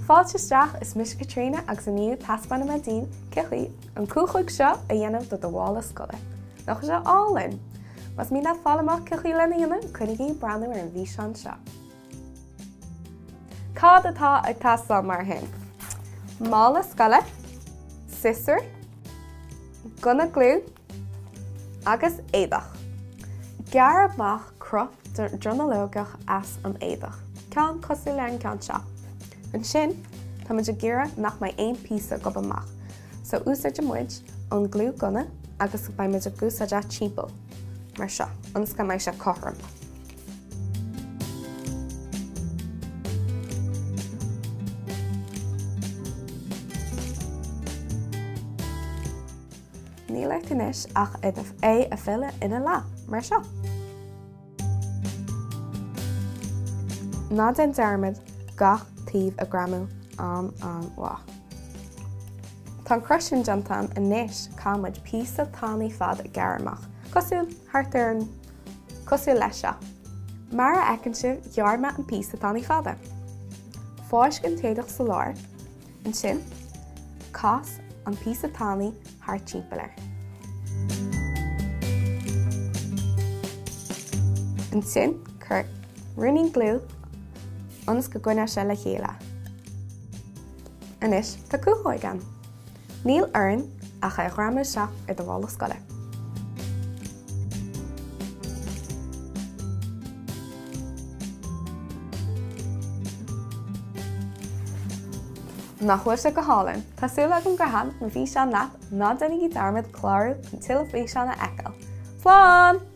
Fáilte isteach, is mise Caitríona agus inniu taispeánfaidh mé daoibh cén chaoi an cuachóg seo a dhéanamh do do mhála scoile. Nach bhfuil sé álainn? Más mian leat fáil amach cén chaoi lena dhéanamh, coinnigí ag breathnú ar an bhfíseán seo. Cad atá ag teastáil mar sin? Mála scoile, siosúr, gunna gliú agus éadach. Gearr amach cruth dronuilleogach as an éadach, ceann cosúil le an ceann seo. Ansin, tá muid ag iarraidh nach mbeidh aon píosa ag gobadh amach, so úsáidfidh muid an gliú gunna agus beidh muid ag úsáid é timpeall, mar seo, ionas go mbeidh sé cothrom. Níl ort anois ach é a fhilleadh ina leath, mar seo. Ná déan dearmad gach taobh a ghreamú an-an-mhaith. Tá an cruth sin déanta againn anois caithfidh muid píosa tanaí fada a ghearradh amach, cosúil, thart ar an, cosúil leis seo. Mar a fheiceann sibh ghearr mé an píosa tanaí fada. Fáisc an t-éadach sa lár. Ansin, cas an píosa tanaí thart timpeall air. Ansin, cuir ruainnín gliú ionas go gcoinneoidh sé le chéile. Anois, tá cuachóg againn. Níl orainn ach é a ghreamú isteach ar do mhála scoile. Nach bhfuil sé go hálainn? Tá súil agam gur thaitin mo fhíseán leat, ná déanaigí dearmad clárú chun tuilleadh físeán a fheiceáil. Slán!